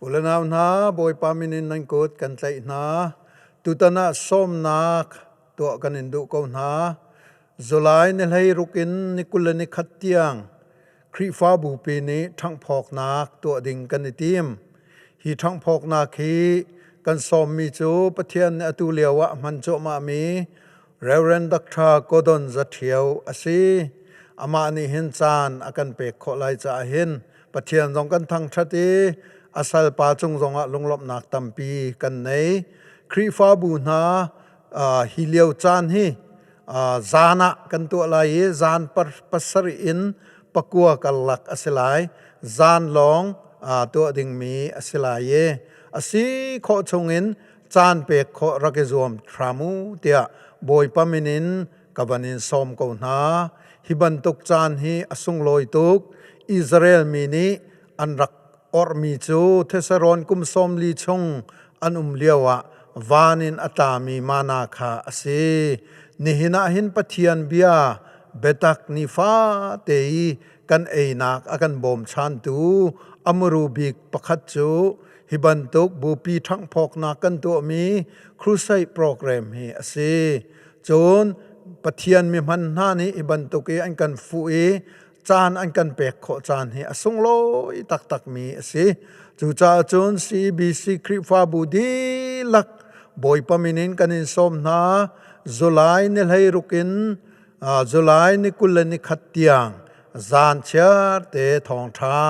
U le nau hna, Bawipa min in nan kut kan tlaih hna. Tutan ah sawmnak tuah kan in duh ko hna. July ni 16 in ni 21 tiang Khrihfabu pi nih ṭhanghphawknak tuah ding kan i tim. Hi ṭhanghphawknak hi kan sawmmi cu Pathian nih atu lio ah hman cuahmahmi Reverend Dr. Gordon Za Ṭhio a si. Amah nih hin caan a kan pek khawh lai caah hin Pathian zong kan thangṭhat i a salpa cung zongah lunglawmhnak tampi kan nei. Khrihfabu hna hi lio caan hi zan ah kan tuah lai i zan 7 in 9 karlak a si lai. Zan lawng tuah dingmi a si lai i a si khawh chungin caan pek khawh rak i zuam hram u tiah Bawipa min in ka van in sawm ko hna. Hi bantuk caan hi a sunglawi tuk. Israel mi nih an rak orhmi cu Thesarawn kum 40 chung an um lioah van in a tlami mana kha a si. Nihin ah hin Pathian bia biatak nifate i kan einak a kan bawmchantu a muru bik pakhat cu Hi bantuk bupi ṭhanghphawknak kan tuahmi crusade program hi a si. Cun Pathian mi hman hna nih hi bantuk i an kan fuh i caan an kan pek khawh caan hi a sunglawi taktakmi a si. Cucaah cun CBC Khrihfabu dihlak Bawipa min in kan in sawm hna. July ni 16 in July ni 21 tiang zan chiar te thawngṭha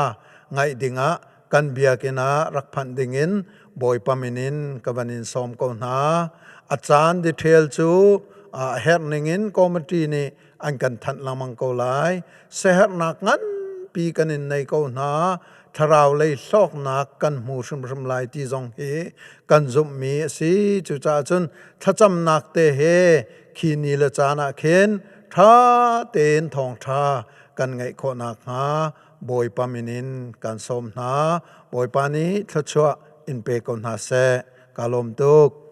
ngaih dingah kan biakinn ah rak phanh dingin Bawipa min in ka van in sawm ko hna. A caan detail cu a herh ningin committee nih an kan thanh lengmang ko lai. Siaherhnak nganpi kan in nei ko hna. Thlarau lei hlawknak kan hmu hrimhrim lai ti zong hi kan zumhmi a si. Cucaah cun thlacamnak te he khi ni le caan ah khin ṭha tein thawngṭha kan ngeih khawh nakhnga Bawipa min in kan sawm hna. Bawipa nih thluachuah in pe ko hna seh. Ka lawm tuk.